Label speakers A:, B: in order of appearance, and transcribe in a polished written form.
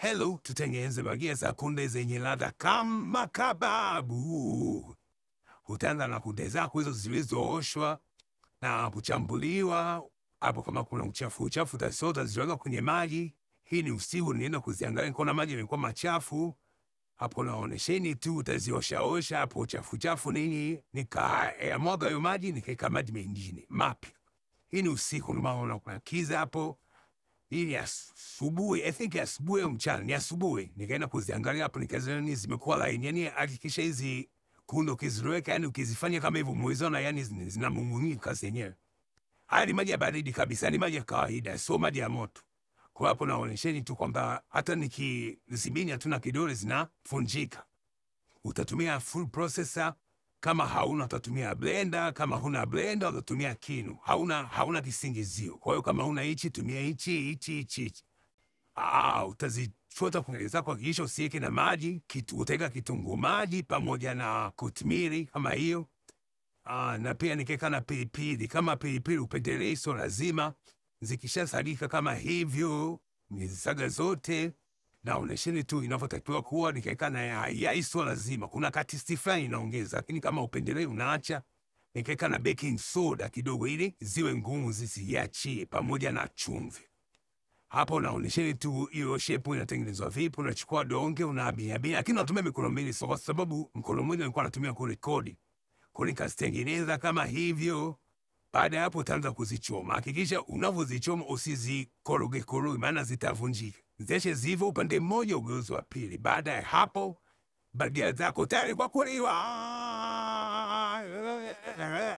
A: Hello, tutengeneze bagia za kunde zenye ladha kama kababu. Utaanza na kunde zako hizo zilizooshwa na kuchambuliwa. Hapo kama kuna uchafu uchafu utasota utaziweka kwenye maji. Hii ni usiku, nienda kuziangalia kuna maji yamekuwa machafu. Hapo naonesheni tu utazioshaosha hapo uchafu uchafu nini. Nikayamwaga hayo maji nikaeka maji mengine mapya. Hii ni usiku, ndio maana kuna kiza hapo. Hii ni asubuhi, I think asubuhi au mchana, ni asubuhi. Nikaenda kuziangalia hapo nikaziona zimekuwa laini. Yani hakikisha hizi kunde ukiziweka, yani ukizifanya kama hivyo mwezona, yani zinamumunyika zenyewe. Haya ni maji ya baridi kabisa, ni maji ya kawaida, sio maji ya moto. Kwa hapo naonyesheni tu kwamba hata nikiziminya tu na kidole zinafunjika. Utatumia food processor, kama hauna utatumia blender, kama huna blender utatumia kinu. Hauna kisingizio. Kwa hiyo kama huna hichi tumia hichi hichi hichi hichi. Utazichota kunde zako, hakikisha usiweke na maji, utaweka kitunguu maji pamoja na kotimiri kama hiyo. Na pia nikiweka na pilipili, kama pilipili upendelee, sio lazima. Zikishasalika kama hivyo, nizisaga zote naonesheni tu inavyotakiwa kuwa. Nikaeka na yai, sio lazima, kuna katisti fulani inaongeza, lakini kama upendelee unaacha. Nikaeka na baking soda kidogo ili ziwe ngumu zisiachie, pamoja na chumvi. Hapo naonesheni tu hiyo shape inatengenezwa vipi. Unachukua donge unabinyabia, lakini unatumia mikono miwili, so kwa sababu mkono mmoja nilikuwa natumia kurekodi. Kwa nikazitengeneza kama hivyo. Baada ya hapo utaanza kuzichoma. Hakikisha unavyozichoma usizikoroge koroge, maana zitavunjika. Ziache zivo upande mmoja, ugeuze wa pili. Baada ya hapo bagia zako tayari kwa kuliwa.